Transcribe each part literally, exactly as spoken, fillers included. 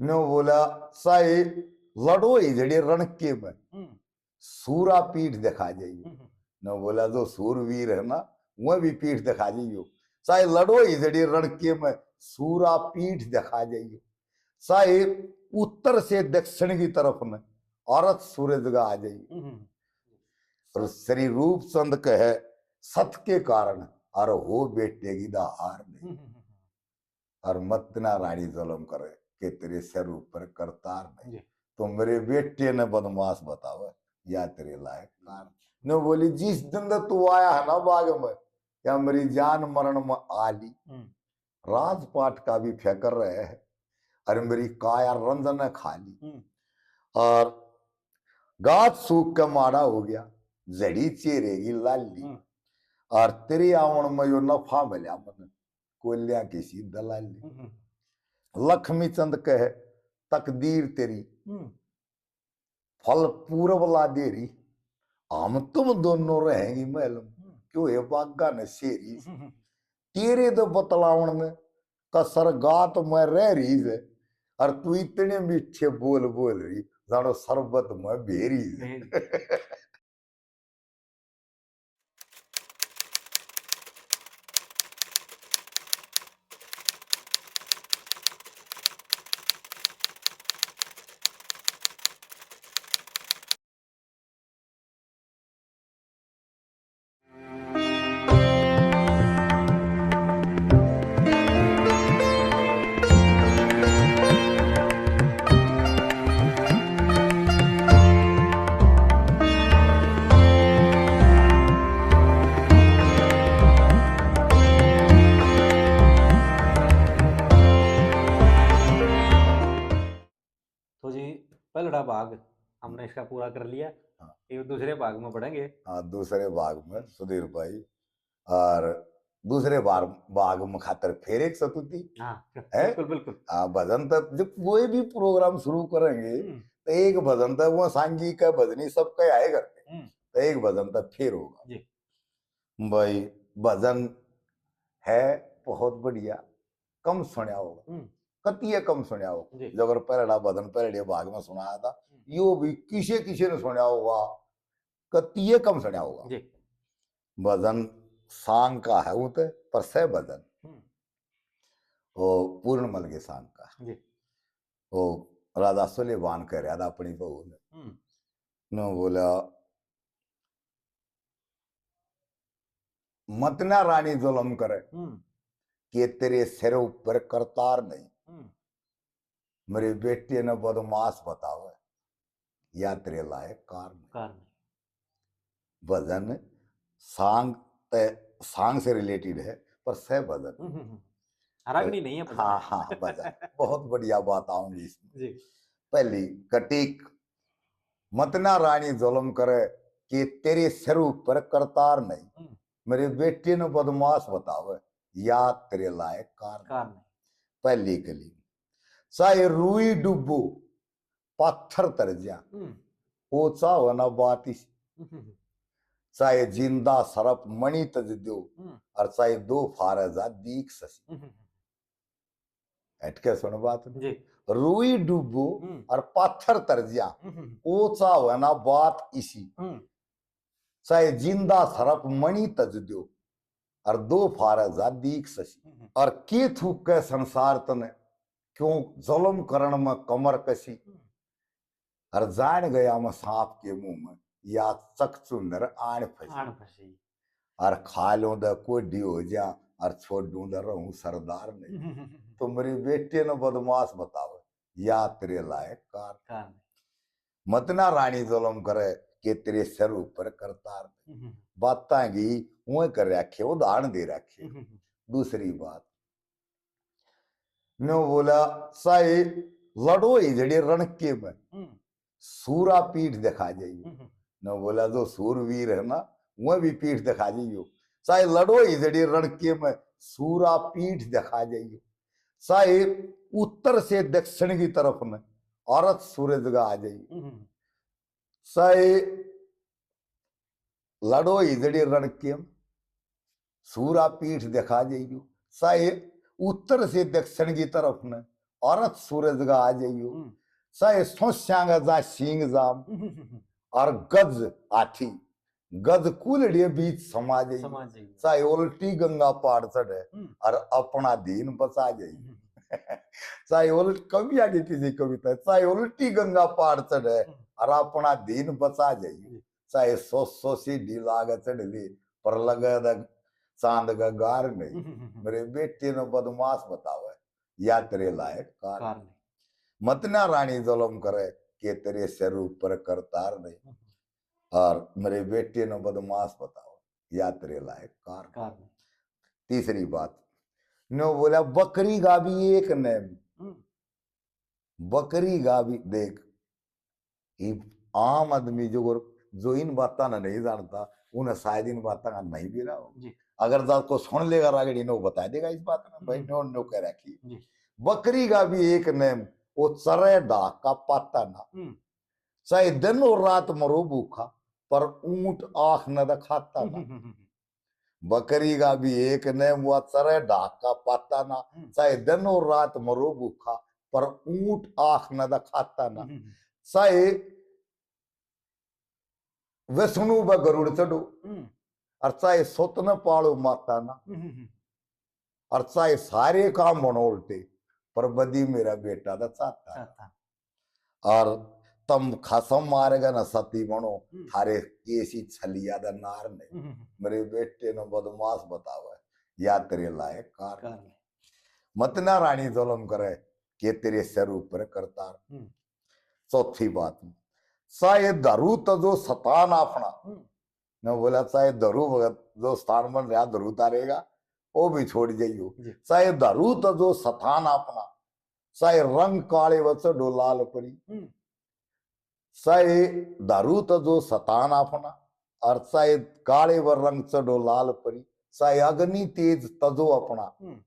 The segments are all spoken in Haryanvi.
न्यू बोला, चाहे लड़ो ही जड़े रणके में, हम्म। सूरा पीठ दिखा जाइयो। हम्म। न्यू बोला, जो सूरवीर है ना, वह भी पीठ दिखा जाइयो। चाहे लड़ो ही जड़े रणके में, सूरा पीठ दिखा जाइयो। चाहे उत्तर से दक्षिण की तरफ में औरत सूरज का आ जाइयो। हम्म। और श्री रूपचंद कहे, सत के कारण और हो बेटे की दा हार नहीं। हम्म। और मत ना रानी जुलम करे कि तेरे सिर ऊपर करतार नहीं। जी। तो मेरे बेटे ने बदमाश बतावे, या तेरे लायक कार। ने बोली, जिस दिन तू आया है ना बाग में, या मेरी जान मरण में आ ली। हम्म। राजपाट का भी फिक्र रहे है, और मेरी काया रंजन ने खा ली। हम्म। और गात सूख के माड़ा हो गया, झड़ी चेहरे की लाली। हम्म। और तेरे आवण में यो नफा मिला मन, कोलियां की सी दलाली। हम्म। लक्ष्मी चंद कहे, तकदीर तेरी हम्म। फल पूरब ला दे रही, हम तुम दोनों रहेंगी महल में। हम्म। क्यों है बागा ने शेरी। हम्म। तेरे तो बतलावण में कसर गात में रह रही है, और तू इतने मीठे बोल बोल रही, जानो शरबत में भेरी है। भेरी। तो जी, पहला भाग हमने इसका पूरा कर लिया। हाँ। ये दूसरे भाग में पढ़ेंगे। हाँ, दूसरे भाग में सुधीर भाई, और दूसरे बार भाग में खातर फिर एक सतुति। हाँ, है? बिल्कुल, बिल्कुल। हाँ, भजन तो जब कोई भी प्रोग्राम शुरू करेंगे, हम्म। तो एक भजन तो वो सांगी का भजनी सबका आए करते, हम्म। तो एक भजन तो फिर होगा। जी। भाई, भजन है बहुत बढ़िया, कम सुनया होगा, हम्म। कतिए कम सुनया होगा। जी। जो अगर पहला भजन पहले भाग में सुनाया था, हम्म। यो भी किसे किसे ने सुनया होगा, कतिए कम सुनया होगा। जी। भजन सांग का है वो तो, पर सह भजन। हम्म। वो पूर्णमल के सांग का। जी। वो राजा सुलेमान कह रहा था अपनी बहू ने। हम्म। नो बोला, मत ना रानी जुलम करे, हम्म। कि तेरे सिर ऊपर करतार नहीं। हम्म। मेरे बेटे ने बदमाश बतावे, या तेरे लायक कार नहीं। कार नहीं। भजन सांग ते, सांग से related है, पर सह भजन। हम्म, हम्म, हम्म। रागनी नहीं है भजन। हाँ, हाँ, भजन। बहुत बढ़िया बात आऊंगी इसमें। जी। पहली कटीक, मत ना रानी जुलम करे कि तेरे सिर ऊपर करतार नहीं। हम्म। मेरे बेटे ने बदमाश बतावे, या तेरे लायक कार नहीं। कार नहीं। पहली कली, चाहे रूई डूबो, पाथर तर जा, हम्म। ओचा होना बात इसी। हम्म। चाहे जिंदा सरप मणि तज दो, हम्म। और चाहे दो फारे जा दीख ससी। हम्म। हटके सुन बात में। जी। रूई डूबो हम्म। और पाथर तर जा, हम्म। ओचा होना बात इसी। हम्म। चाहे जिंदा सरप मणि तज दो, और दो फारे जा दीख ससी। हम्म। और के थूके संसार तने, क्यों जुलम करण में कमर कसी। हम्म। और जान गया मैं सांप के मुंह में, या चकचुंदर आन फसी। आन फसी। और खा लो द कोढ़ी हो जा, और छोड़ूं द रहूं सरदार नहीं। तो मेरे बेटे ने बदमाश बतावे, या तेरे लायक कार। कार नहीं। मत ना रानी जुलम करे, के तेरे सिर ऊपर करतार। हम्म। बातां की उए कर रखे, उदाहरण दे रखे। हम्म। दूसरी बात, न्यू बोला, चाहे लड़ो ही जड़े रणके में, हम्म। सूरा पीठ दिखा जाइयो। हम्म। न्यू बोला, जो सूरवीर है ना, वह भी पीठ दिखा जाइयो। चाहे लड़ो ही जड़े रणके में, सूरा पीठ दिखा जाइयो। चाहे उत्तर से दक्षिण की तरफ में औरत सूरज का आ जाइयो। हम्म। चाहे लड़ो ही जड़े रणके में, सूरा पीठ दिखा जाइयो। चाहे उत्तर से दक्षिण की तरफ में अरत सूरज का आ जाइयो। हम्म। चाहे सोस्यां का जा सींग जाम, हम्म, हम्म, हम्म। और गज हाथी, गज कूलड़े बीच समा जाइयो। समा जाइयो। चाहे उल्टी गंगा पार चढ़े, हम्म। और अपना दीन बचा जाइयो। हम्म। चाहे उल्ट, कविया की किसी कविता है, चाहे उल्टी गंगा पार चढ़े, हम्म। और अपना दीन बचा जाइयो। हम्म। चाहे सौ सौ सीढ़ी लाग चढ़ ले, पर लगे द चांद का गार नहीं। हम्म, हम्म, हम्म। मेरे बेटे ने बदमाश बतावे, या तेरे लायक कार कार नहीं। नहीं। मत ना रानी जुल्म करे, के तेरे सिर ऊपर करतार नहीं। हम्म। और मेरे बेटे ने बदमाश बतावे, या तेरे लायक कार नहीं। कार नहीं। तीसरी बात, न्यो बोला, बकरी का भी एक नेम। हम्म। बकरी का भी, देख, ये आम आदमी जो, जो इन बातां ना नहीं जानता, उन्हें शायद इन बातां का नहीं भी रहा हो। जी। अगर जा को सुन लेगा रागड़ी ने, वो बता देगा इस बात में, भाई, हम्म। न्यो, न्यो कह रखी। जी। बकरी का भी एक नेम, वो चरे ढाक का पाता ना। हम्म। चाहे दिन और रात मरो भूखा, पर ऊंट आंख न दिखाता ना। हम्म, हम्म, हम्म। बकरी का भी एक नेम, वो चरे ढाक का पाता ना। हम्म। चाहे दिन और रात मरो भूखा, पर ऊंट आंख न दिखाता ना। हम्म, हम्म। चाहे विष्णु ब गरुड़ चढ़ो, हम्म। और चाहे सुत न पालो माता ना, हम्म, हम्म, हम्म। और चाहे सारे काम बनो उल्टे, पर बदी मेरा बेटा दा चाहता ना। चाहता। और तम खसम मारेगा ना सती बनो, हम्म। थारे केसी छलिया दा नार नहीं। हम्म, हम्म, हम्म। मेरे बेटे ने बदमाश बतावे, या तेरे लायक कार कार नहीं। नहीं। मत ना रानी जुल्म करे, के तेरे सिर ऊपर करतार। हम्म। चौथी बात, चाहे धरू तजो सतान अपना। हम्म। मैं बोला, चाहे धरू भगत जो स्थान बन रहा, धरू तारेगा, वो भी छोड़ जाइयो। जी। चाहे धरू तजो सतान अपना, चाहे रंग काले व चढ़ो लाल परी। हम्म। चाहे धरू तजो सतान अपना, और चाहे काले व रंग चढ़ो लाल परी, चाहे अग्नि तेज तजो अपना, हम्म।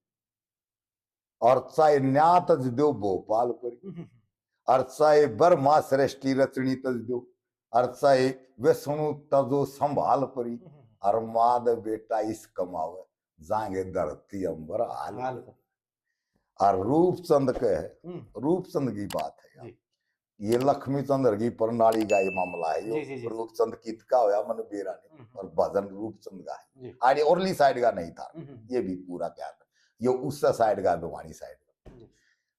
और चाहे न्या तज दो भोपाल परी, हम्म। और चाहे ब्रह्मा सृष्टि रचनी तज दो, और चाहे विष्णु तजो संभाल परी, हम्म। और माद बेटा इस कमावे, जांगे धरती अंबर हाल हाल परी। परी। और रूपचंद के है, हम्म। रूपचंद की बात है यार। जी। ये लक्ष्मी चंद्र की प्रणाली का ये मामला है, यो जी, जी, जी। रूपचंद कित का होया, मन बेरा नहीं, हम्म। और भजन रूपचंद का है। जी। आड़ी ओरली साइड का नहीं था, हम्म, हम्म। ये भी पूरा ध्यान रख। यो उस साइड का, भिवानी साइड का। जी।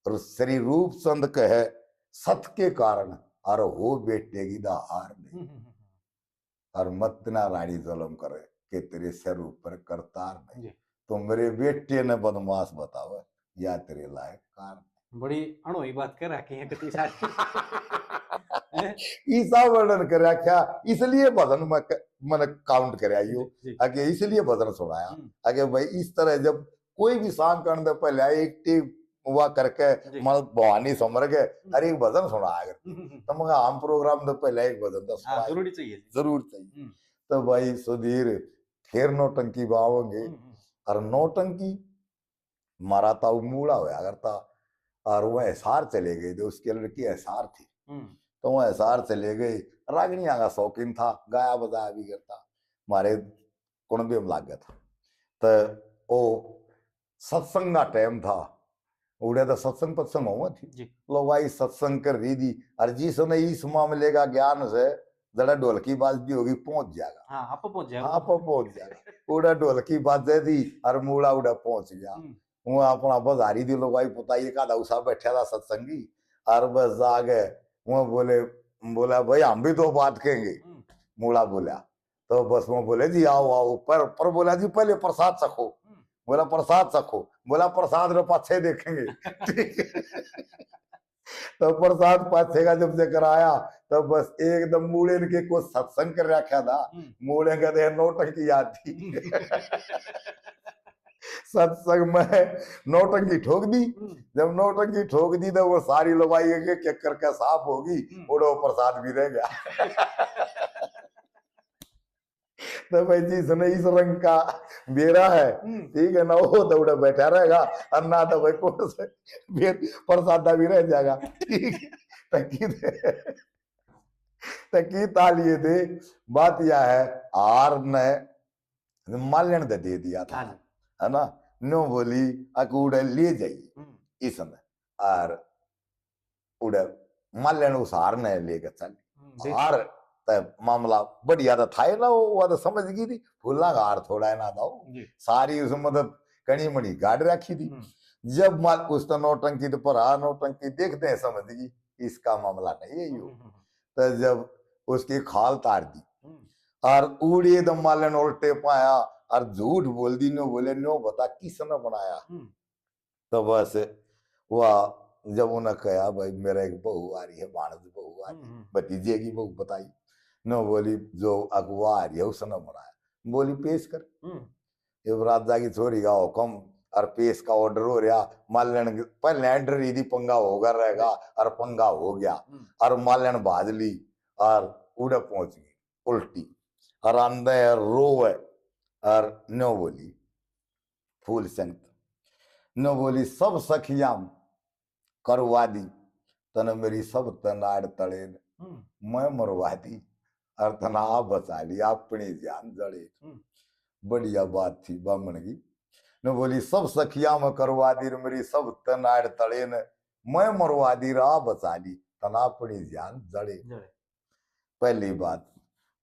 और श्री रूपचंद कहे, सत के कारण, और हो बेटे की दा हार नहीं। हम्म, हम्म, हम्म। और मत ना रानी जुल्म करे, के तेरे सिर ऊपर करतार नहीं। जी। तो मेरे बेटे ने बदमाश बतावे, या तेरे लायक कार नहीं। बड़ी अनोई बात कर रखी है कति सारी। हैं? ईसा वर्णन कर रखा, इसलिए भजन में क-, मैंने काउंट कर आई हो, जी, जी। आगे इसलिए भजन सुनाया। हम्म। आगे भाई, इस तरह जब कोई भी सांग करने से पहले एक टेक हुआ करके, जी। मतलब, भवानी समर के, हम्म। हर एक भजन सुनाया करते। हम्म, हम्म, हम्म। तो मगर हम प्रोग्राम से पहले एक भजन तो हाँ, सुनाया। जरूरी चाहिए। जरूर चाहिए। हम्म। तो भाई सुधीर, फिर नौटंकी बावेंगे। हम्म, हम्म। और नौटंकी मारा ताऊ मूला होया करता, और वह हिसार चले गए थे, उसकी लड़की हिसार थी। हम्म। तो वह हिसार चले गए, रागणिया का शौकीन था, गाया बजाया भी करता, हमारे कुणबे में लाग गया था। तो वो सत्संग का टाइम था, उड़े तो सत्संग पत्संग होवा थी। जी। लो भाई, सत्संग कर रही थी, और जिसने इस मामले का ज्ञान से, जरा ढोलकी बाजती होगी, पहुंच जाएगा। हाँ, आप पहुंच जाएगा। हाँ, आप पहुंच जाएगा। उड़ा ढोलकी बाजे दी और मूला उड़ा पहुंच गया। हम्म। वो अपना बजारी दी, लो भाई, पता ये का उसा बैठा था सत्संगी, और बस जाके वो बोले, बोला, "भाई, हम भी दो बात कहेंगे।" हम्म। मूला बोला, तो बस वो बोले, "जी, आओ, आओ।" पर, पर बोला, "जी, पहले प्रसाद चखो।" हम्म। बोला, "प्रसाद चखो।" बोला, "प्रसाद रे पाछे देखेंगे।" ठीक है। तो प्रसाद पाछे का जब से कराया, तो बस एकदम मूले इनके को सत्संग कर रखा था। हम्म। मूले का तो नौटंकी याद थी। सत्संग में नौटंकी ठोक दी। हम्म। जब नौटंकी ठोक दी, तो वो सारी लुगाई एक एक करके साफ होगी, हम्म। और वो प्रसाद भी रह गया। तो भाई, जिसने इस रंग का बेरा है, हम्म। ठीक है ना, वो तो उड़ा बैठा रहेगा, और ना तो भाई, कौन से फिर प्रसादा भी रह जाएगा, ठीक है। तो की, तो की तालिए दे, बात यह है, हार ने मालन दे दे दिया था, हाँ जी। है ना, न्यो बोली, अकूड़े ले जाइए, हम्म। इसने। और उड़े मालन उस हार ने लेके चल। हम्म, देख। हार ते मामला बढ़िया तो था ही ना, वो, वो तो समझ गई थी, फूला का हार थोड़ा है ना था वो। जी। सारी उस मदद कणी मणी गाड़ रखी थी। हम्म। जब माल उस तो नौटंकी तो पर आ नौटंकी देखते हैं, समझ गई इसका मामला नहीं है यो। हम्म, हम्म, हम्म। तो जब उसकी खाल तार दी हम्म। और उड़े तो मालन उल्टे पाया और झूठ बोल दी, न्यो बोले, न्यो बता किसने बनाया? हम्म। तो बस वह जब उन्हें कहा, भाई मेरा एक बहू आ रही है, भाणज बहू आ रही है, हम्म, हम्म। भतीजे की बहू बताई, न्यो बोली जो अगवा आ रही है उसने बनाया। बोली पेश कर। हम्म। जब राजा की छोरी का हुक्म और पेश का ऑर्डर हो रहा, मालन पहले एंट्री दी पंगा होगा रहेगा और पंगा हो गया हम्म। और मालन भाज ली और उड़े पहुंच गई उल्टी और आंदे रोवे और न्यो बोली फूल संगत, न्यो बोली सब सखियां करवा दी, तने मेरी सब तनाड़ तले ने हम्म। मैं मरवा दी और तने आ बचा ली अपनी जान जड़े। हम्म। बढ़िया बात थी बामण की। न्यो बोली सब सखियां में करवा दी रे मेरी सब तनाड़ तले ने मैं मरवा दी, राह बचा ली, तने अपनी जान जड़े। जड़े। पहली बात,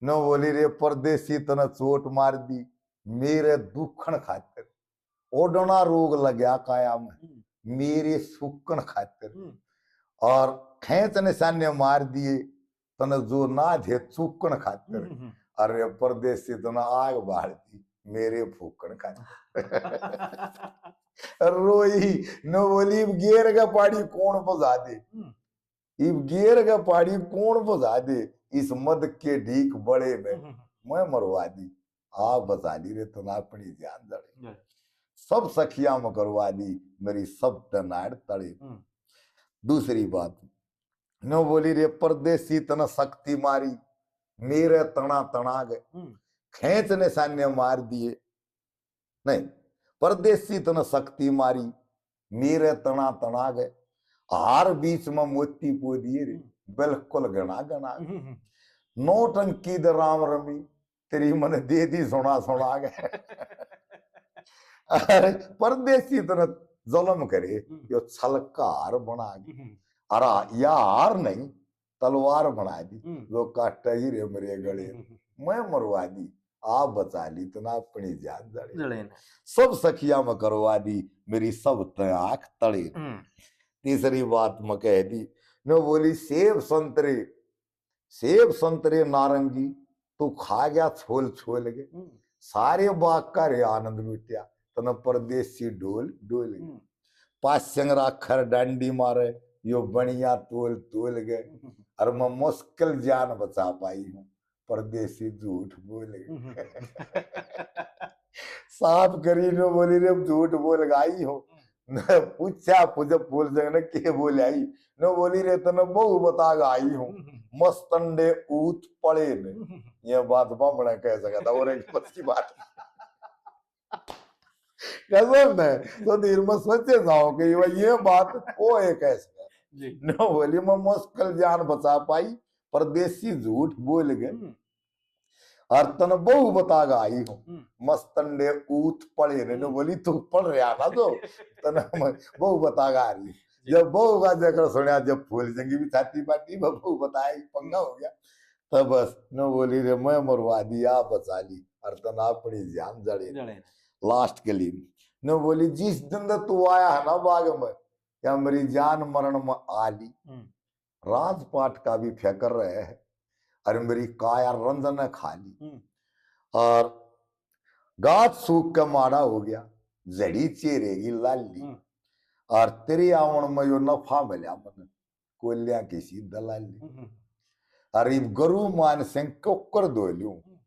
न्यो बोली रे परदेसी तने चोट मार दी मेरे दुखण खातिर, ओडना रोग लग्या काया में हम्म। मेरे सुकण खातिर, हम्म। और खेंच निशाने मार दिए तने जो ना थे चूकण खातिर, हम्म, हम्म। अरे परदेसी तने आग बाल दी मेरे फूकण खातिर। रोई न्यो बोली गेर का पानी कौन बुझा दे, हम्म। इब गेर के पानी कौन बुझा दे, इस मद के ढीक बड़े में हम्म। मैं मरवा दी, आ बचा ली रे तने अपनी जान जड़े। जड़े। सब सखियां में करवा दी, मेरी सब तनाड़ तड़े। हम्म। दूसरी बात, न्यो बोली रे परदेसी तने शक्ति मारी, मेरे तना तना गए, हम्म। खेंच निशाने मार दिए, नहीं, परदेसी तने शक्ति मारी, मेरे तना तना गए, हार बीच में मोती पो दिए रे, हम्म। बिल्कुल गणा गणा गए। हम्म, हम्म। नौटंकी दे राम रमी, तेरी मने दे दी सुना सुना गए। अरे, परदेसी तने जुल्म करे, हम्म। यो छल का हार बना गए। हम्म। अरे, या हार नहीं, तलवार बना दी, हम्म। जो काटेगी रे मेरे गले। हम्म। मैं मरवा दी, आ बचा ली तने अपनी जान जड़े। जड़े ने। सब सखियां में करवा दी, मेरी सब तै आंख तड़े। हम्म। तीसरी बात मैं कह दी, न्यो बोली सेब संतरे, सेब संतरे नारंगी, तू खा गया छोल छोल के। हम्म। सारे बाग का रे आनंद लुटिया, तने परदेसी डोल डोल के। हम्म। पास्यंग राखर डांडी मारे, यो बनिया तोल तोल के। हम्म। और मैं मुश्किल जान बचा पाई हूँ, परदेसी झूठ बोल के। हम्म। साफ करी न्यो बोली रे, झूठ बोल के आई हूँ। हम्म। न पूछा, पूछे फूल संग ने के बोल आई, न्यो बोली रे, तने बहू बता के आई हूँ। हम्म। मस्तंडे ऊत पड़े ने। हम्म। ये बात बामणा कह सका था, और एक बस की बात। कसम है, तो धीर में सोचे जाओ कि ये, ये बात वो एक है इसमें। जी। न्यो बोली, मैं मुश्किल जान बचा पाई, परदेसी झूठ बोल गए। हम्म। और तने बहू बता के आई हूँ। हम्म। मस्तंडे ऊत पड़े ने, न्यो हम्म। बोली, तू पड़ रहा ना तो, तने मैं बहू बता के आ रही। जी। जब बहू का जिक्र सुना, जब फूल संगी भी छाती पाटी, मैं बहू बताया, पंगा हो गया। तब बस न्यो बोली रे, मैं मरवा दी, आ बचा ली, और तने अपनी जान जड़े। जड़े। लास्ट के लिए न्यो बोली, जिस दिन तक तू आया है ना बाग में, या मेरी जान मरण में आ ली, हम्म। राजपाट का भी फिक्र रहे है, और मेरी काया रंजन ने खा ली, हम्म। और गात सूख के माड़ा हो गया, झड़ी चेहरे की लाली, हम्म। और तेरे आवण में यो नफा मिला मन, कोल्या की सी दलाली। हम्म। अरे इब गुरु मान सिंह क्योकर धो लूं। हम्म।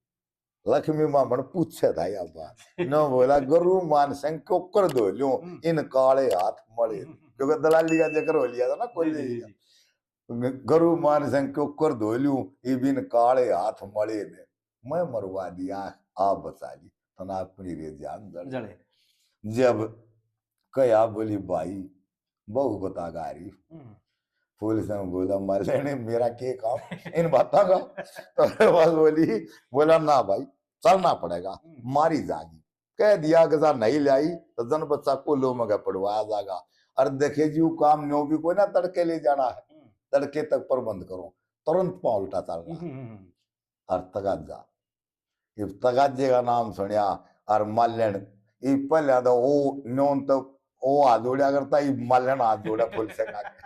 लक्ष्मी मामन पूछे था या बात। न्यो बोला, गुरु मान सिंह क्योकर धो लूं, हम्म। इन काले हाथ मले। हम्म। क्योंकि दलाली का जिक्र हो लिया था ना, जी, कोल्या जी, जी, का। जी। गुरु मान सिंह क्योकर धो लूं, इब इन काले हाथ मले ने। मैं मरवा दिया, आ बचा ली, तने अपनी रे जान जड़े। जड़े। जब कहा बोली, भाई, बहू बता के आ रही। हम्म। फूल संग बोला, माले ने मेरा के काम इन बातों का? तो बस बोली, बोला, ना भाई, चलना पड़ेगा, हम्म। मारी जागी। कह दिया, गजा नहीं लाई, तो जन बच्चा को लो मगे पड़वाया जागा। और देखे जी वो काम न्यो भी कोई ना, तड़के ले जाना है, हम्म। तड़के तक प्रबंध करो, तुरंत पाँव उल्टा चालना। हम्म, हम्म, हम्म। और तगाजा, इब तगाजे का नाम सुनिया, और मालन, इब पहले तो वो न्योन तो वो हाथ जोड़ा करता, इब मालन हाथ जोड़ा फुल सिंह आगे।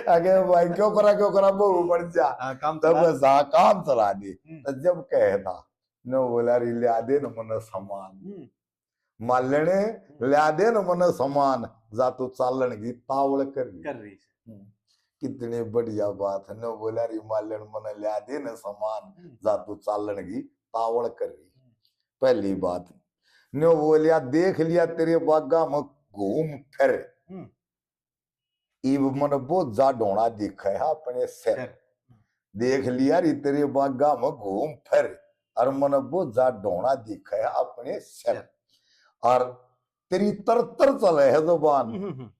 अगे भाई, क्यों करा, क्यों करा, बहू बन जा। हाँ, काम तब चला। बस, हाँ, काम चला दे। हम्म। तो जब कहे था, न्यो बोला, री ल्या दे न मने सामान। हम्म। मालने, हम्म। ल्या दे न मने सामान, जा तू चालन की तावल कर रही। कर रही। हम्म। कितनी बढ़िया बात है। न्यो बोला, री मालन, मने ल्या दे न सामान, हम्म। जा तू चालन की तावल कर रही। हम्म। पहली बात, न्यो बोलिया, देख लिया तेरे बागा में घूम फिर। हम्म। इब मन बोझा ढोना दिखे है अपने सिर। सिर। देख लिया री तेरे बागा में घूम फिर, और मन बोझा ढोना दिखे है अपने सिर। सिर। और तेरी तर तर चले है जुबान। हम्म, हम्म, हम्म।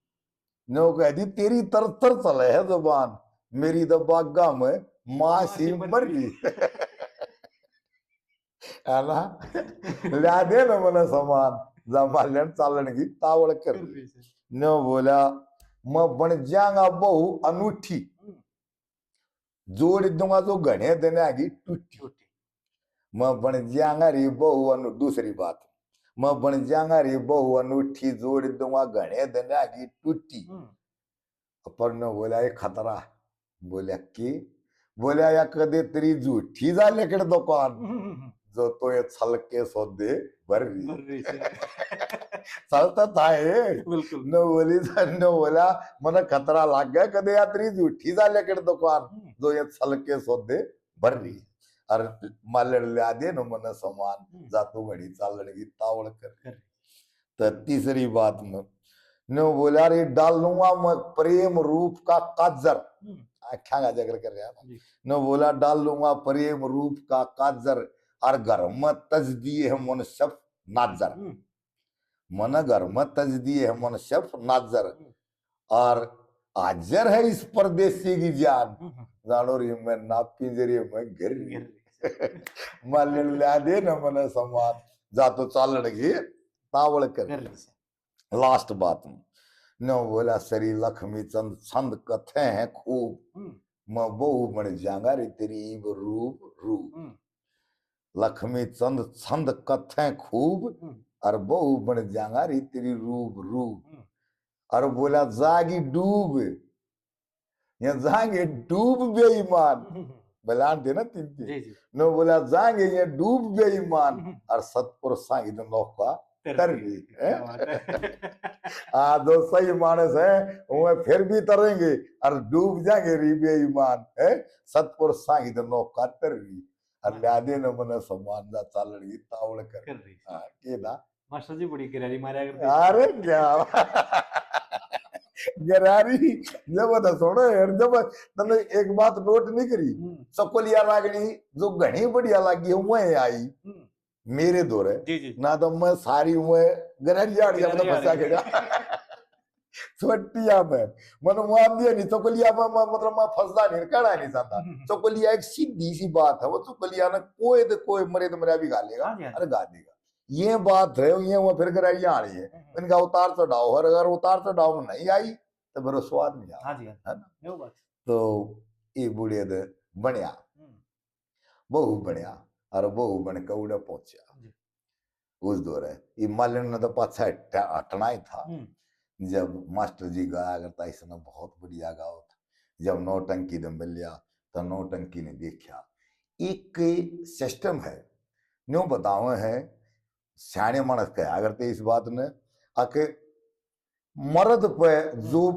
न्यो कह दी, तेरी तर तर चले है जुबान, मेरी तो बागा में माँ माँ सी सी मर मर रही। है ना? ल्या दे ना मने सामान, जा मालन चालन की तावल कर। कर रही से। न्यो बोला, मैं बन जाऊंगा बहू अनूठी, हम्म। जोड़ दूंगा जो घने दिन आगी टूटी। टूटी। मैं बन जाऊंगा रे बहू अनु-, दूसरी बात, मैं बन जाऊंगा रे बहू अनूठी, जोड़ दूंगा घने दिन आगी टूटी। हम्म। पर न्यो बोला, एक खतरा। बोला, के? बोला, या कदे तेरी झूठी जा लेकर दुकान, हम्म, हम्म, हम्म। जो तो ये छल के सौदे भर रही। भर रही से। चलता था ये। बिल्कुल। न्यो बोली, न्यो बोला, मने खतरा लग गया, कदे या तेरी झूठी जा लेकर दुकान, हम्म। जो ये छल के सौदे भर रही। और मालन ल्या दे न मने सामान, हम्म। जा तू घड़ी चालन की तावल कर। कर। तो तीसरी बात में न्यो बोला, रे डालूंगा मैं प्रेम रूप का काजर। हम्म। आख्या का जिक्र कर रहा था। जी। न्यो बोला, डालूंगा प्रेम रूप का काजर, और घर में तज दिए है मुनसफ नाजर। हम्म। मन घर में तज दिए है मुनसफ नाजर, हम्म। और हाजर है इस परदेसी की जान। हम्म, हम्म। जानो री मैं ना पिंजरे में घर रही। घर रही। मालन ल्या दे न मने सामान, जा तो चालन की तावल कर। कर रही से। Last बात में न्यो बोला, श्री लक्ष्मी चंद छंद कथे हैं खूब, हम्म। मैं बहू बन जाऊंगा रे तेरी इब रूप रूप। हम्म। लक्ष्मी चंद छंद कथे खूब, हम्म। और बहू बन जाऊंगा रे तेरी रूप रूप। हम्म। और बोला, जागी डूब, ये जाएंगे डूब बेईमान। हम्म। बलान देना तीन तीन। जी, जी। न्यो बोला, जाएंगे ये डूब बेईमान, हम्म। और सतपुरुषां की तो नौका तर तर भी, भी, क्या हैं? बात है। आ, जो सही मानस है, वो फिर भी तरेंगे, और डूब जाएंगे रे बेईमान, हैं? सतपुरुषां की तो नौका तर भी, और ल्या दे न मने सामान, जा चालन की तावल कर। कर रही। हाँ, के ना? मास्टर जी बड़ी गरारी मारया करते। अरे क्या? गरारी, जब तो सुनो यार, जब तन्ने एक बात note नहीं करी, हम्म। चकोलिया रागनी जो घणी बढ़िया लागी है, वह आई। हम्म। मेरे दौरे। जी, जी। ना तो मैं सारी हुए गरहरिया आड़िया में तो गरहरिया फंसा आड़िया। गया। छोटिया में, मतलब, वहां भी नहीं, चकोलिया में, में, मतलब, मैं फंसदा नहीं, कहना नहीं चाहता। हम्म, हम्म। चकोलिया एक सीधी सी बात है, वो चकोलिया ने कोई तो कोई मरे तो मरा भी गा लेगा, हाँ जी, हाँ जी। अरे गा देगा। ये बात है, ये वो फिर गरहरिया आड़ी है। हम्म, हम्म। इनका उतार चढ़ाव, और अगर उतार चढ़ाव में नहीं आई, तो फिर वो स्वाद नहीं आता। हाँ जी, हाँ जी। है ना? यो बात। तो ये बूढ़े दे बनया। हम्म। बहू बनया, और बहू बन के उड़े पहुंचा। जी। उस दौरे ये मालन ने तो पाछा हटा-, हटना ही था। हम्म। जब मास्टर जी गाया करता, इसने बहुत बढ़िया गाओ था। जब नौटंकी ने मिलिया, तो नौटंकी ने देखा। एक system है, न्यू बतावे हैं, सियाणे मानस कहा करते इस बात ने, आके मर्द पे जो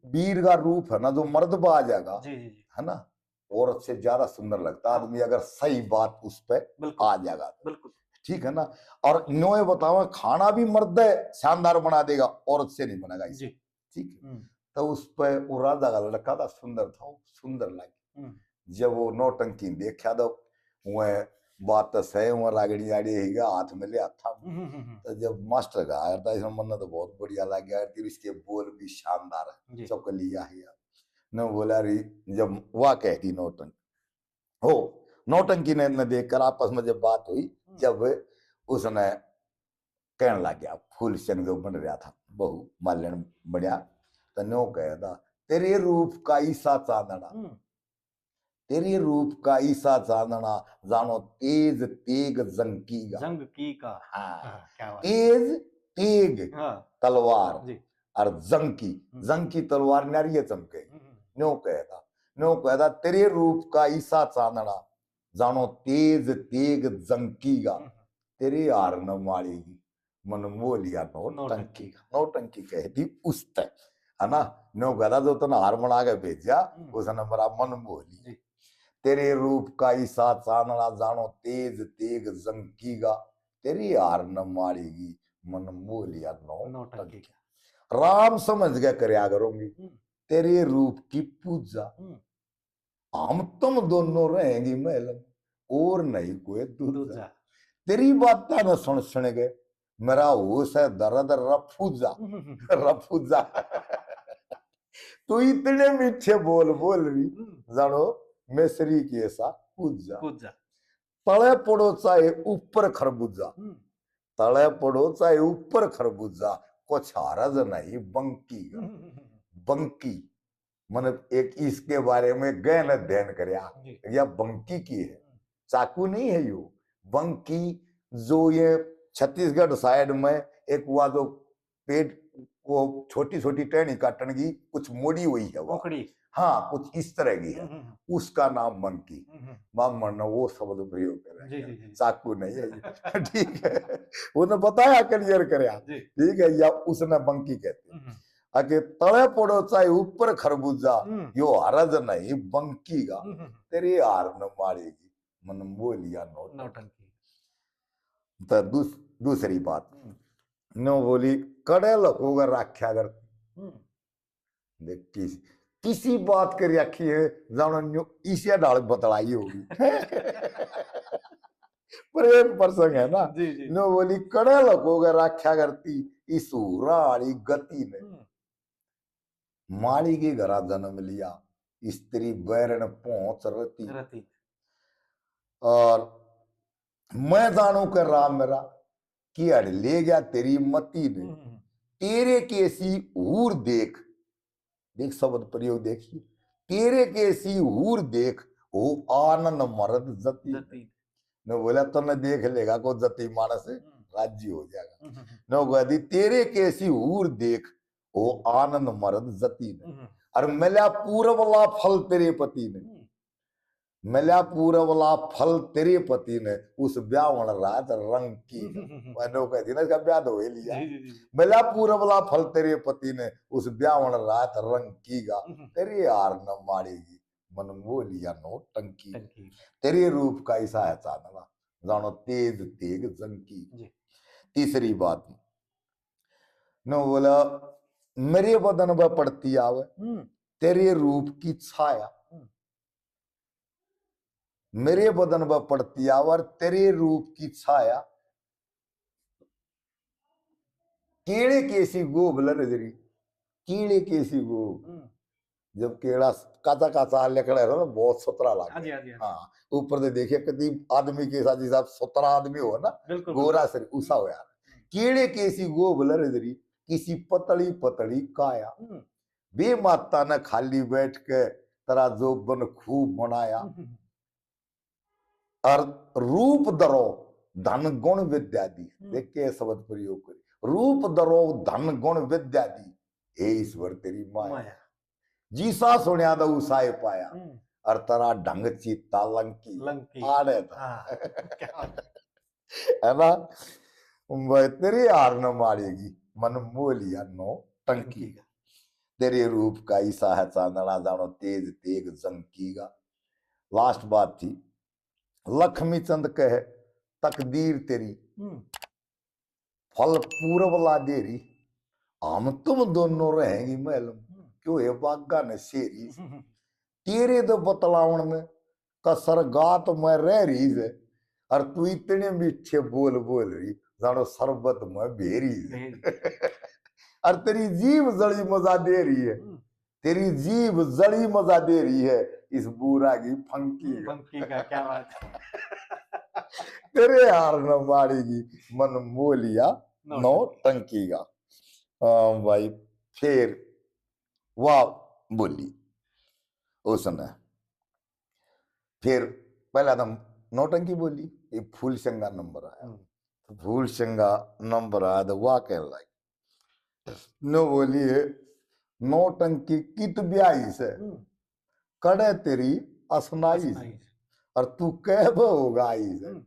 वीर का रूप है ना, जो मर्द पे आ जाएगा, जी, जी, जी। है ना, औरत से ज्यादा सुंदर लगता है आदमी, अगर सही बात उस पे बिल्कुल। आ जाएगा तो। बिल्कुल। ठीक है ना? और न्यों बतावे, खाना भी मर्द है, शानदार बना देगा, औरत से नहीं बनेगा इसे। जी। ठीक है? हम्म। तो उस पे वो राजा का लड़का था, सुंदर था, वो सुंदर लगे। हम्म। जब वो नौटंकी देखा तो वह बात तो सही, वह रागड़ी आड़ी ही गया, हाथ में ले हाथ था। हम्म, हम्म, हम्म। तो जब मास्टर का आया था, इसमें मन्ने तो बहुत बढ़िया लग गया, फिर इसके बोल भी शानदार है, जी। चौकलिया है यार। न बोला री, जब वह कहती नौटंकी, हो, नौटंकी ने, ने देखकर आपस में जब बात हुई, हम्म। जब उसने कहने लग गया, फूल सिंह जो बन रहा था, बहू मालन बण्या, तो न्यो कहता, तेरे रूप का ईसा चांदना, हम्म। तेरे रूप का ईसा चांदना, जानो तेज तेग जंकी का। जंग की का। हाँ। हाँ, क्या बात। तेज तेग हाँ। तलवार जी। और जंकी, हम्म। जंकी तलवार नारिये चमके। हम्म। न्यो कहता, न्यो कहता, तेरे रूप का ईसा चांदना, जानो तेज तेग जंकी का। हम्म। तेरे हार न मालेगी, मन मोह लिया नौटंकी। नौटंकी। नौटंकी कह दी उसते, है ना? न्यो कहता, जो तने हार बना के भेजा, हम्म। उसने मेरा मन मोह लिया। जी। तेरे रूप का ईसा चांदना, जानो तेज तेग जंकी का। तेरी हार न मालेगी, मन मोह लिया नौटंकी। नौटंकी। राम समझ के करया करूंगी हम्म। तेरे रूप की पूजा। हम्म। हम तुम दोनों रहेंगी महल में, और नहीं कोई दूजा। दूजा। तेरी बातें न सुन सुन के मेरा होश है दर्द रफूजा। हम्म। रफूजा। तू इतने मीठे बोल बोल रही, हम्म। जानो मिसरी के सा पूजा। पूजा। तले पड़ो चाहे ऊपर खरबूजा, हम्म। तले पड़ो चाहे ऊपर खरबूजा, कुछ हरज नहीं बंकी का। हम्म। बंकी, मैंने एक इसके बारे में गहन अध्ययन करया, जी। या बंकी की है, हम्म। चाकू नहीं है यो। बंकी जो ये छत्तीसगढ़ side में एक वा जो पेड़, वो छोटी छोटी टहनी काटन की कुछ मोड़ी हुई है वो। मोकड़ी। हाँ, कुछ इस तरह की है। हम्म, हम्म, हम्म। उसका नाम बंकी। हम्म, हम्म। बामण ने वो शब्द प्रयोग करा जी, है। जी, जी। चाकू नहीं है ये। ठीक है, उन्हें बताया, clear करया। जी। ठीक है, या उसने बंकी कहते हैं। हम्म। आके तले पड़ो चाहे ऊपर खरबूजा, हम्म। यो हरज नहीं बंकी का। हम्म, हम्म। तेरी हार न मालेगी, मन मोह लिया नौटंकी। नौटंकी। तो दूस-, दूसरी बात, हम्म। न्यो बोली, कड़े लकोगा राख्या करती। हम्म। देख, किस, किसी बात कर रखी है, जानो न्यो इसे ढाल बतलाई होगी। प्रेम प्रसंग है ना। जी, जी। न्यो बोली, कड़े लकोगा राख्या करती, इस हूरा आली गति ने। हम्म। माली के घरा जन्म लिया, स्त्री बैरण पहुंच रती। रती। और मैं जानू के राम मेरा, कि हड़ ले गया तेरी मती ने। हम्म। तेरे केसी हूर देख, देख शब्द प्रयोग देखिए, तेरे केसी हूर देख, हो आनंद मरद जती। जती। ने बोला, तन्ने देख लेगा को जती मानस, हम्म। राजी हो जाएगा। हम्म। ने कह दी, तेरे केसी हूर देख, हो आनंद मरद जती ने। हम्म। और मिला पूरबला फल तेरे पति ने। हम्म। मिला पूरबला फल तेरे पति ने, उस ब्यावण रात रंग की। हम्म। मैंने कह दी ना, इसका ब्याह तो हो ही लिया। जी, जी, जी। मिला पूरबला फल तेरे पति ने, उस ब्यावण रात रंग की गा। हम्म। तेरी हार न मालेगी, मन मोह लिया नौटंकी। टंकी। तेरे रूप का ईसा है चांदना, जानो तेज तेग जंकी। जी। तीसरी बात, नो बोला, मेरे बदन पे पड़ती आवे, हम्म। तेरे रूप की छाया। हम्म। मेरे बदन पे पड़ती आवे और तेरे रूप की छाया। केले केसी गोब लरजरी, केले केसी गोब। हम्म। जब केला काचा काचा लकड़ा है ना, बहुत सुथरा लगे। हाँ जी, हाँ जी, हाँ जी। हाँ, ऊपर से देखिए, कति आदमी के साथ, जैसा सुथरा आदमी हो ना, बिल्कुल, गोरा बिल्कुल। सर, उसा हो यार। हम्म। केले केसी गोब लरजरी, किसी पतली पतली काया। हम्म। बे माता ने खाली बैठ के तेरा जोबन खूब मनाया। हम्म। और रूप धरो धन गुण विद्या दी। हम्म। देख के शब्द प्रयोग करी, रूप धरो धन गुण विद्या दी, हे ईश्वर तेरी माया। माया। जिसा सुनिया था उसाए पाया। हम्म। और तेरा ढंग चीता लंकी। लंकी। आड़े था। हाँ, क्या बात है। है ना? भाई, तेरी हार न मारेगी, मन मोह लिया नौटंकी। टंकी। तेरे रूप का ईसा है चांदना, जानो तेज तेग जंकी का। Last बात थी, लक्ष्मी चंद कहे, तकदीर तेरी, हम्म। फल पूरब ला दे रही, हम तुम दोनों रहेंगी महल में, हम्म। क्यों है बागा ने शेरी। हम्म। तेरे तो बतलावण में कसर गात में रह रही है, और तू इतने मीठे बोल बोल रही, जानो शरबत में भेरी है। भेरी। और तेरी जीभ जली मजा दे रही है, हम्म। तेरी जीभ जली मजा दे रही है इस बूरा की फंकी का। फंकी का, क्या बात है। तेरे हार न मारेगी मन मोह लिया नौ। नौटंकी का। हाँ भाई, फिर वाह बोली उसने। फिर पहला तो नौटंकी बोली, ये फूल सिंह का नंबर आया। हम्म। तो फूल सिंह का नंबर आया तो वाह कहने लगी, नो बोली है, "नौटंकी कित ब्याही से, हम्म। कड़े तेरी असनाई से, असनाई से। और तू कह होगा आई से।" हम्म।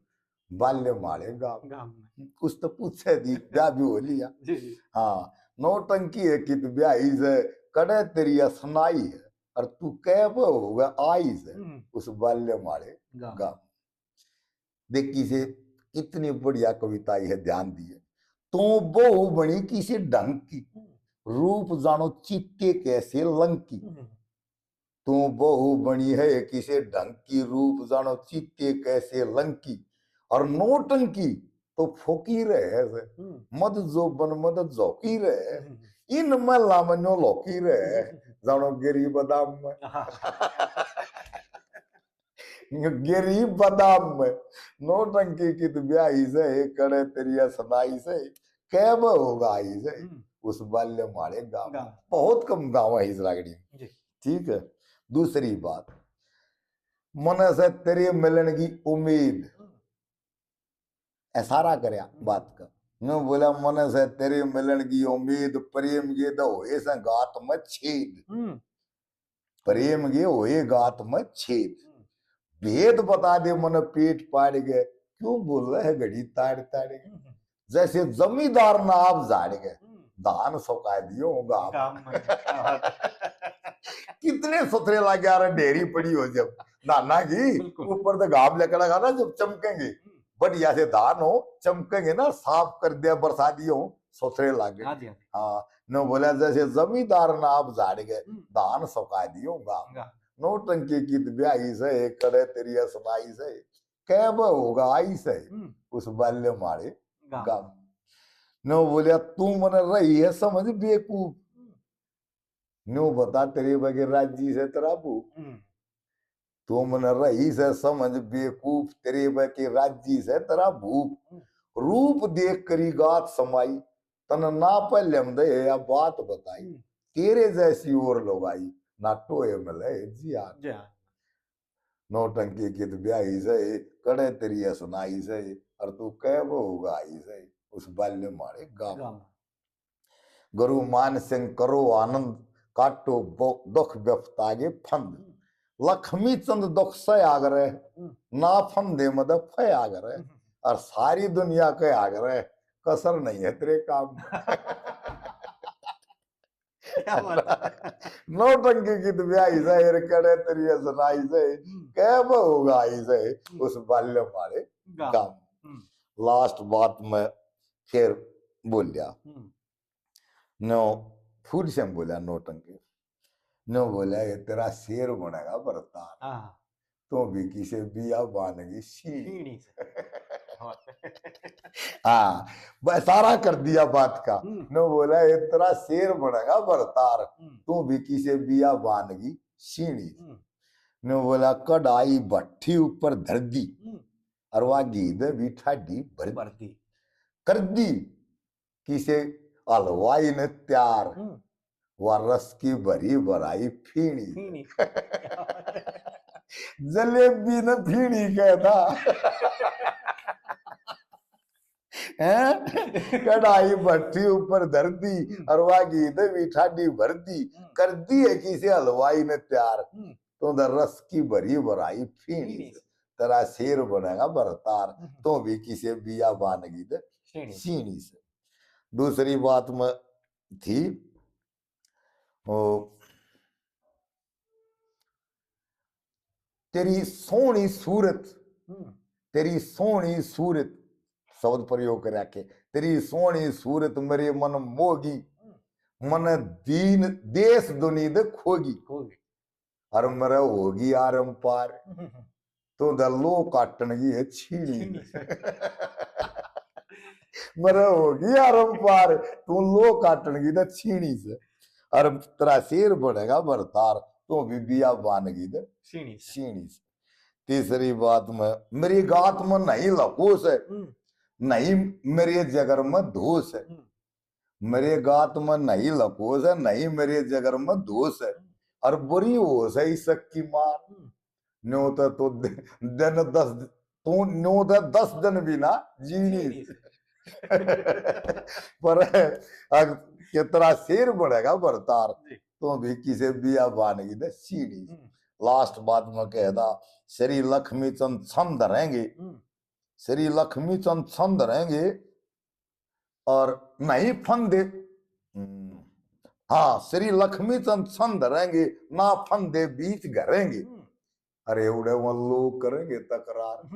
बाल्य माले गाम। गाम में। कुछ तो पूछे दी, ब्याह भी हो लिया। जी, जी। हाँ, नौटंकी है कित ब्याही से, कड़े तेरी असनाई है, और तू कह होगा आई से, हम्म। उस बाल्य माले गाम। गाम। देख किसे कितनी बढ़िया कविता है, ध्यान दिए। तू बहू बनी किसे ढंग की, हम्म। रूप जानो चीते कैसे लंकी। हम्म। तू बहू बनी है किसे ढंग की, रूप जानो चीते कैसे लंकी। और नौटंकी तो फोकी रहे है, हम्म। मद जोबन मद झोंकी रहे है। हम्म। इन महला में न्यो लौकी रहे है, हम्म। जानो गेरी बादाम में। हाँ। गेरी बादाम में। नौटंकी कित ब्याही से, कड़े तेरी असनाई से, कह होगा आई से, हम्म। उस बाल्य माले गाम। गाम। बहुत कम गाँव है इस रागड़ी में। जी। ठीक है, दूसरी बात, मन से तेरे मिलन की उम्मीद, हम्म। इशारा करया बात का। न्यू बोला, मन से तेरे मिलन की उम्मीद, प्रेम के तो होए से गात में छेद। हम्म। प्रेम के होए गात में छेद। हम्म। भेद बता दे मन पेट पाड़ के, क्यों बोले है घड़ी ताड़ ताड़ के। हम्म। जैसे जमींदार ना आप झाड़ के, हम्म। धान सुखा दियो गाम। गाम में। क्या बात है। कितने सुथरे लागे यार, ढेरी पड़ी हो जब धाना की, बिल्कुल। ऊपर तो घाम लकड़ा ना जब चमकेंगे, हम्म। बढ़िया से धान हो, चमकेंगे ना, साफ कर दिया, बरसा दियो, सुथरे लागे। हाँ जी, हाँ जी। हाँ, न बोला जैसे जमींदार ना आप झाड़ के, हम्म। धान सुखा दियो गाम। गाम। नौटंकी कित ब्याही से, कड़े तेरी असनाई से, कह होगा आई से, हम्म। उस बाल्य माले गाम। गाम। न्यू बोलिया, तू मन रही है समझ बेकूफ। हम्म। न्यू बता, तेरे बगे राजी से तेरा भूप। हम्म। तू मन रही से समझ बेकूफ, तेरे बगे राजी से तेरा भूप। हम्म। रूप देख करी गात समाई, तन ना पहले हम दे या बात बताई। हम्म। तेरे जैसी और लुगाई, ना टोए मिले जिया। जिया। नौटंकी कित ब्याही से, कड़े तेरी असनाई से, और तू कह होगा आई से, उस बाल्य मारे गाम। गाम। गुरु मान सिंह करो आनंद, काटो बो-, दुख विपता के फंद। हम्म। लक्ष्मी चंद दुख से आगरे, हम्म। ना फंदे मद फे आगरे, हम्म। और सारी दुनिया के आगरे, कसर नहीं है तेरे काम में। क्या बात है। नौटंकी कित ब्याही से, कड़े तेरी असनाई से, हम्म। कह होगा आई से, हम्म। उस बाल्य मारे गाम। गाम। हम्म। Last बात में फिर बोलिया। हम्म। न्यू फूल सिंह बोला नौटंकी, न्यू बोला, "ये तेरा शेर बनेगा भरतार।" हाँ। तू भी किसे बिया बान की सीढ़ी। सीढ़ी से। हाँ, बस सारा कर दिया बात का। हम्म। न्यू बोला, "ये तेरा शेर बनेगा भरतार, हम्म। तू भी किसे बिया बान की सीढ़ी से।" हम्म। न्यू बोला, "कढ़ाई भट्टी ऊपर धर दी, हम्म। और वह घी दे भी ठाडी भर दी। भर दी। कर दी किसे हलवाई ने तैयार, हम्म। वा रस की भरी भराई फीणी। फीणी। जलेबी ने फीणी कहता।" हैं? कढ़ाई भट्टी ऊपर धर दी, हम्म। और वा घी दे भी ठाडी भर दी। हम्म। कर दी है किसे हलवाई ने तैयार। हम्म। तो उधर रस की भरी भराई फीणी। फीणी। तेरा शेर बनेगा भरतार, हम्म। तो भी किसे बिया बान की दे सीढ़ी। सीढ़ी से। दूसरी बात में थी, ओ, तेरी सोहनी सूरत, हम्म। तेरी सोहनी सूरत, शब्द प्रयोग कर रखे, तेरी सोहनी सूरत मेरे मन मोगी, हम्म। मन दीन देश दुनी दे खोगी। खोगी। और मरे होगी आरम पार, हम्म। तो द लो काटन की है छीणी। छीणी। मरे होगी आरम पार, तू लो काटन की तो छीणी से। और तेरा शेर बनेगा भरतार, तू भी बिया बान की तो सीणी से। सीणी से। तीसरी बात में, मेरी गात में नहीं लको से, हम्म। नहीं मेरे जगर में धो से। हम्म। मेरे गात में नहीं लकोस है, नहीं मेरे जगर में दोष है। और बुरी होश है इसक की मार। हम्म। न्यो तो, तो दि-, दिन दस, तू न्यो तो दस दिन भी ना जीनी। जीनी। पर अग कितना शेर बढ़ेगा भरतार, जी। तो भी किसे बिया बानगी दे सीढ़ी। हम्म। लास्ट बात में कहता, श्री लक्ष्मी चंद छंद रहेंगे, हम्म। श्री लक्ष्मी चंद छंद रहेंगे और नहीं फंदे, हम्म, हाँ, श्री लक्ष्मी चंद छंद रहेंगे, ना फंदे बीच घरेंगे। हम्म। अरे उड़े वो लोग करेंगे तकरार,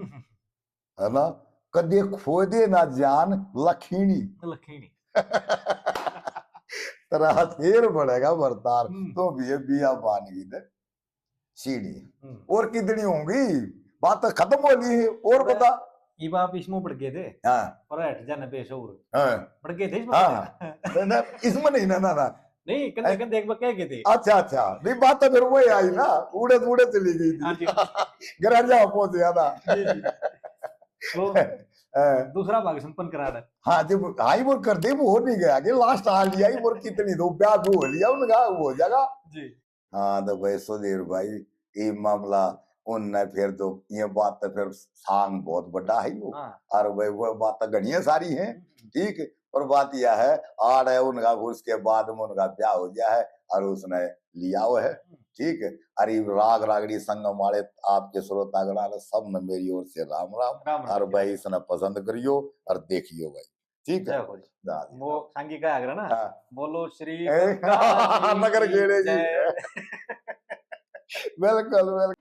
है ना? कदे खोदे ना जान लखीणी। लखीणी। तेरा शेर बढ़ेगा भरतार, हम्म। तो भी ये बिया बानगी दे सीढ़ी। हम्म। और कितनी होंगी, बात तो खत्म हो गई। और बता। इब आप इसमें बढ़ गए थे। हाँ। पर हट जाना बेशऊर। हाँ। बढ़ गए थे इसमें। हाँ। नहीं, नहीं, इसमें नहीं ना, ना, ना। नहीं, कंधे, ए-, कंधे एक बार कह गए थे। अच्छा, अच्छा। नहीं, बात तो फिर वही आई ना, उड़े, उड़े चली गई थी। हाँ जी। घर जा पहुंच गया था। जी, जी। तो ए। दूसरा भाग संपन्न करा दे। हाँ जी, वो, हाँ, वो कर दे, वो हो नहीं गया कि लास्ट आ लिया ही, वो कितनी दो ब्याह भी हो लिया उनका, वो हो जाएगा। जी। हाँ, तो भाई सुधीर भाई, ये मामला उनने फिर तो, ये बात तो फिर सांग बहुत बड़ा है वो। हाँ। और भाई वो बात तो घणिया सारी है, हम्म। ठीक, पर बात यह है, आड़ है उनका, उसके बाद में उनका ब्याह हो गया है और उसने लिया हुआ है, हम्म। ठीक है। और ये राग रागड़ी संगम वाले आपके श्रोतागण ने सब ने मेरी ओर से राम राम। राम राम और जी। भाई इसने पसंद करियो और देखियो भाई। ठीक है। जय हो जी। हाँ जी। वो सांगी का आग्रह ना, हाँ। बोलो श्री ए, गंगा जी नगर की खेड़े जी। जय। बिल्कुल, बिल्कुल।